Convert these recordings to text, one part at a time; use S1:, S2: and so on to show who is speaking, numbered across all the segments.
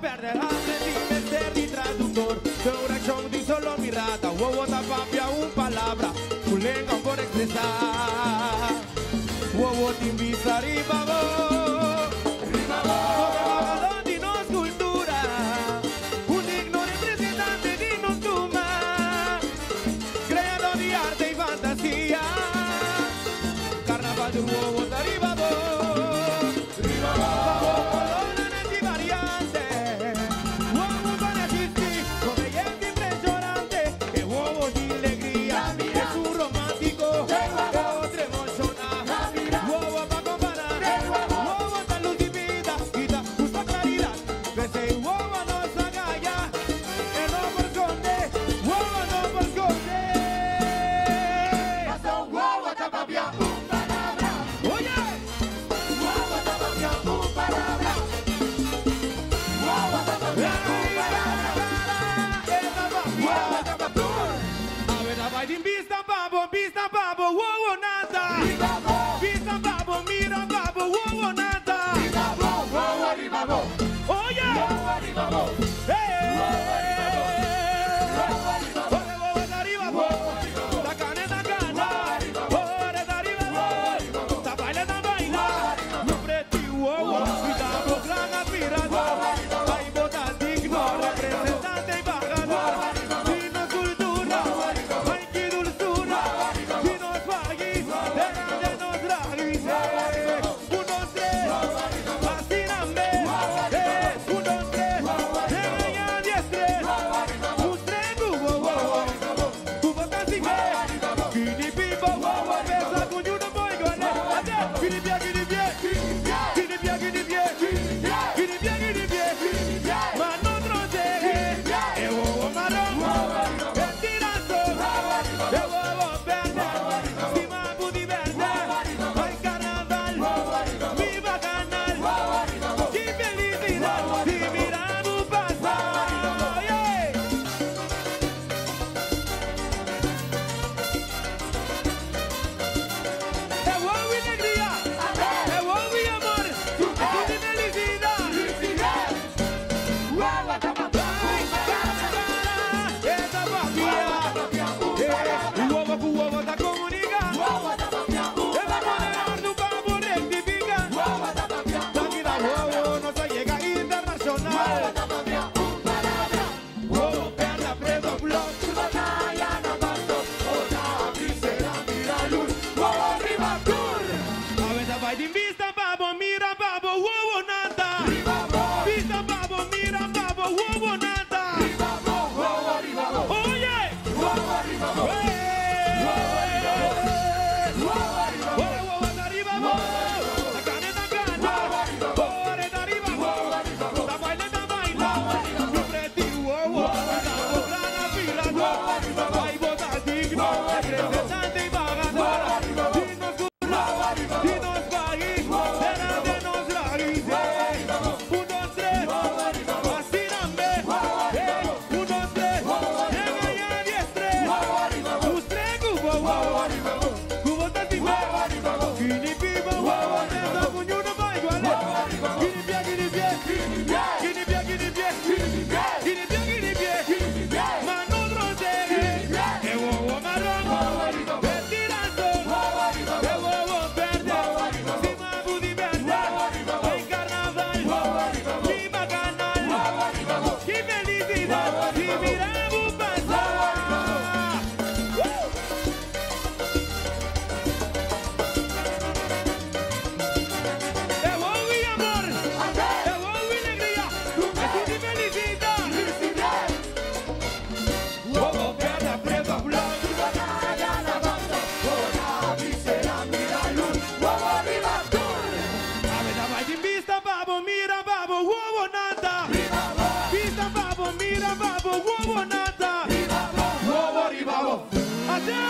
S1: pèrdè hamber tin mester di traduktor. Su reakshon di solo mirada, wowo ta papia un palabra ku lenga un por ekspresá. Wowo tin bista riba bo, riba bo. Komo embahador di nos kultura, un digno representante di nos tuma, kreador di arte i fantasia. Karnaval tur wowo ta riba bo, riba bo. Pa bo kolornan así variante, wowo pa resistí, bo beyesa impreshonante. E wowo di legria, esun romántico, e otro emoshoná. Wowo pa kompará, wowo ta lus di bida i ta gusta klaridat. P'esei wowo no sa gaya, e no por skonde, wowo no por skonde.
S2: Paso wowo ta papia un palabra.
S1: Oye!
S2: Wowo ta papia un palabra. Wowo ta papia un palabra. Wowo ta papia.
S1: Awe ta bai tin bista pa bo, bista pa bo, wowo nata.
S2: Riba bo.
S1: Bista pa bo, mira pa bo, wowo nata.
S2: Riba bo, wowo riba bo.
S1: Oye!
S2: Wowo riba bo.
S1: Hey!
S2: Wowo riba bo. Wowo riba bo.
S1: Oye, wowo ta riba bo. Ta kana ta kana. Ore ta riba bo. Ta baila ta baila. No preti wowo. Mi ta bo gran admirador. Ay bo ta digno representante y embajador. Di nos cultura. Ay ki dulzura. Di nos pais. Tera de nos raíces. Un, dos, tres. Asina mes. Un, dos, tres. Llega 10, tres. Un, tres, wowo. Ku bo ta sigué. Guinea pipo, wowo, pensa ku yu no por igual'é. Ate, guinea pie, guinea pie. Guinea pie, guinea pie. Guinea pie, guinea pie. Ma no trose. E wowo maron. E tiraso. E wowo bèrdè. Stima budi bèrdè. Bai karnaval. Mi bakanal. Ki felisidat di mira bo pasa. Yeah! E wowo i legria. E wowo i amor. Esun di felisidat. Ai, cara, cara, e ta papia. E wowo ku wowo ta komuniká. E ta pone òrdu pa bo rektifiká. Danki na wowo nos a yega internashonal. Wowo pèrdè preto blòk. Awe ta bai tin bista pa bo mira pa bo wowo nan ta. Bista pa bo mira pa bo wowo nan ta. Oye! Ora wowo ta riba bo, ta kane ta kana. Ora ta riba bo, ta baila ta baila. Mi preti wowo, ta bo gran admirador. Bai bo ta digno, representante y embahador. Di nos cultura, di nos pais, tera de nos raíces. Un, dos, tres, asina mes. Hey, un, dos, tres, llega ya 10, tres. Usted ku wowo, ku bo ta stim'é. Guinea pipo, wowo, pensa ku yu no por igual'é. Guinea pie, guinea pie, guinea pie, guinea pie, guinea pie, guinea pie. Ma no trose, e wowo maron, e tiraso, e wowo bèrdè, stima budi bèrdè, bai karnaval, mi bakanal, ki felisidat di mira bo pasa. Woo! E wowo i amor, e wowo i legria, esun di felisidat. Wowo bèrdè, preto, blòk. Awe ta bai tin bista pa bo mira pa bo wowo nan ta. Bista pa bo mira pa bo wowo nan ta. Wowo riba bo. Ate!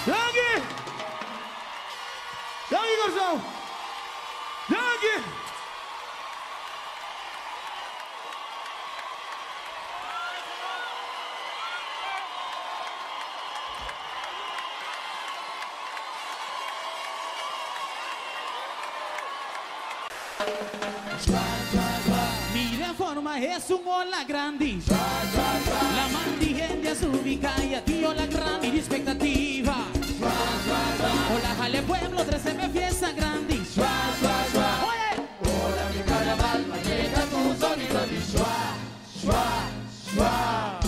S1: Danki! Danki Kòrsou! Danki! Mira forma es un ola grande. La mandigencia subica y a tío la gran expectativa. Hola, jale pueblo, 13 fiesta grande. Oye.
S2: Hola mi carnaval, llega tu sonido di shua, shua, shua.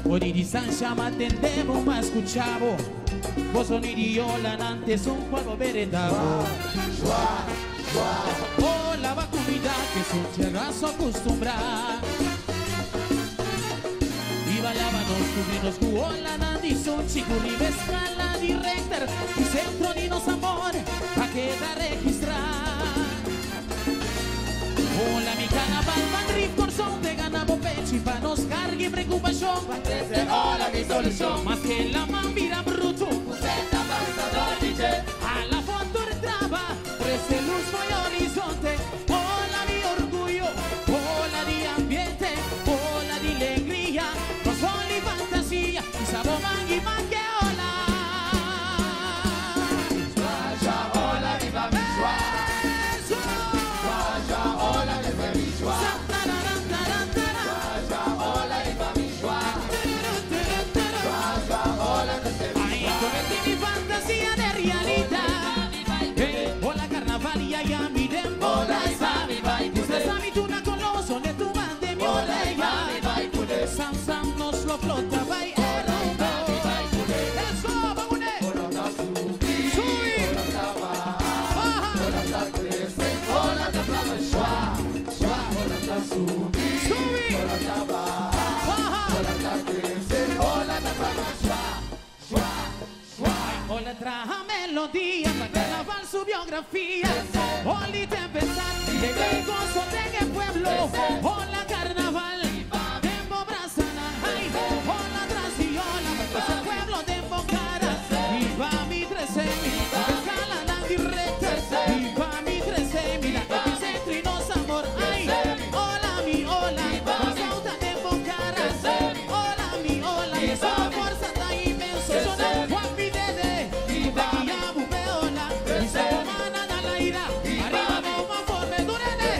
S1: Ori distancia matendebo más escuchabo. Vos sonidiola antes un juego veredabo. Hola vacunidad que es un terrazo acostumbrar. Y balábanos cubrinos hola nandi son chicuri escala di rector y centro dinos amor pa queda registrar. Hola mi carnaval, Madrid, corazón de ganabo pecho y pa nos cargue y preocupación.
S2: Desde hola mi solución,
S1: Más que la mambira bruto,
S2: usted avanzador DJ.
S1: a la foto traba, preste luz voy horizonte. Hola mi orgullo, hola di ambiente, hola di alegría, no sol y fantasía, y sabor mangui mangue hola.
S2: Shua, hola viva mi shua,
S1: Eso.
S2: shua, hola desde mi shua, shua, hola viva mi shua, shua, hola desde mi
S1: Ay, convertí mi fantasía de realidad. Hey, hola carnaval y allá mi dembow.
S2: Hola, Iba, mi
S1: Usted sabe tú na coloso de tu bande mi
S2: Hola,
S1: oreja.
S2: Iba, mi baikule.
S1: Sam Sam nos lo flota vai
S2: Hola, Iba, mi baikule.
S1: Eso, vámonos.
S2: Hola ta subi,
S1: Subi.
S2: hola ta baja,
S1: Baja.
S2: hola ta crece, hola ta flama, shua, shua, hola ta subi,
S1: Subi.
S2: hola ta baja,
S1: Baja.
S2: hola ta crece, hola ta flama, shua, shua, shua.
S1: Hola traja melodía para carnaval su biografía. Hola y tempestad, de gozo de el pueblo. Hola carnaval, dembo brazana, ay. Hola trasiola, para el pueblo dembo cara. Y va mi trece, escala la directa. Y va mi trece, mira, epicentro y nos amor, ay. Hola mi hola, sauta dembo cara. Hola mi hola, y esa fuerza tan inmenso. Sona Juan Videde, de Bupeola, y se comana na la ira. Arriba vamos forme durene.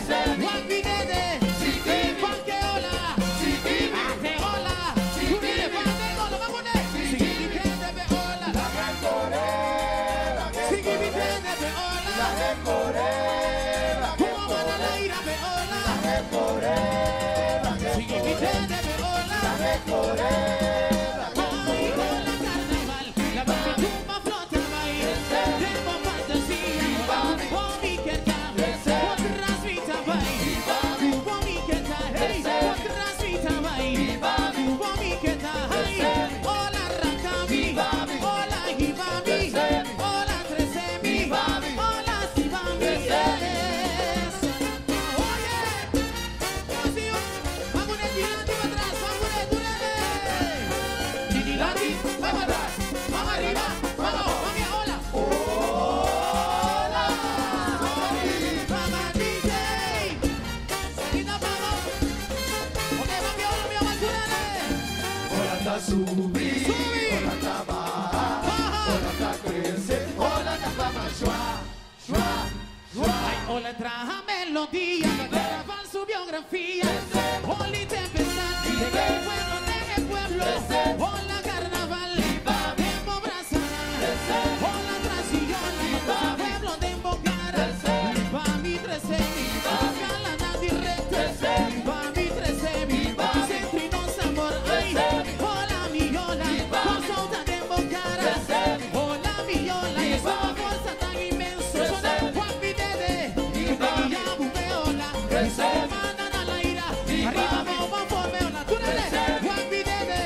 S1: Juan Videde, Juan que hola, hace hola, durene Juan de hola, vámonos. Sigui Videde be hola, Sigui Videde be hola, Comana la ira be hola, Sigui Videde be hola. Ay, hola carnaval, la tumba flota vai, tengo fantasía, oh mi querta, otra suita vai, oh mi querta, hey, otra suita vai, oh mi querta, hey, hola Rakami, hola Hibami, hola Tresemi, hola Sibami, oye, vamos tirando para atrás, vamos durele. Titi-lati, vamos atrás, vamos arriba, vamos, vamos, hola. Hola. Vamos, DJ. Seguida, vamos. Ok, vamos, hola, mi amor, durele.
S2: Hola ta subi,
S1: Subi.
S2: hola ta baja,
S1: Baja.
S2: hola ta crece, hola ta flama, shua, shua, shua.
S1: Ay, hola, traja melodía, para grabar su biografía. Hola y tempestad, de qué pueblo, de qué pueblo. Hola, carnaval, dembo brazana. Hola, trasillola, pueblo de embocara. Va mi trece, escala na directa. Va mi trece, epicentro y nos amor. Ay, hola, mi hola, con solta de embocara. Hola, mi hola, y esa fuerza tan inmenso. Sona Juan Videde, de Guillabupeola, y se mandan a la ira. Arriba, vamos, forme, hola, túnele. Juan Videde,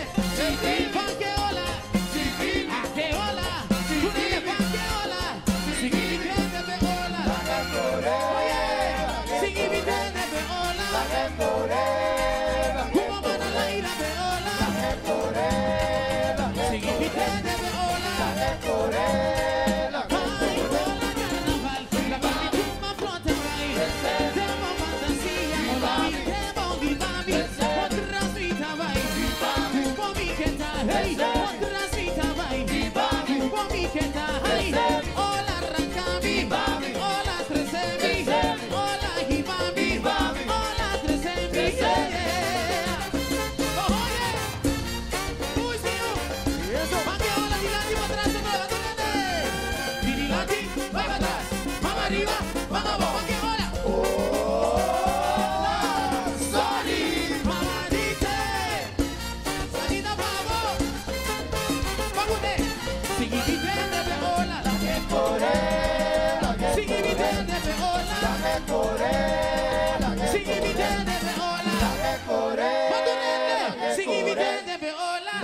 S1: Sigui mi tende pe ola. Sigui mi tende pe ola. Sigui mi tende pe ola. Sigui mi tende pe ola.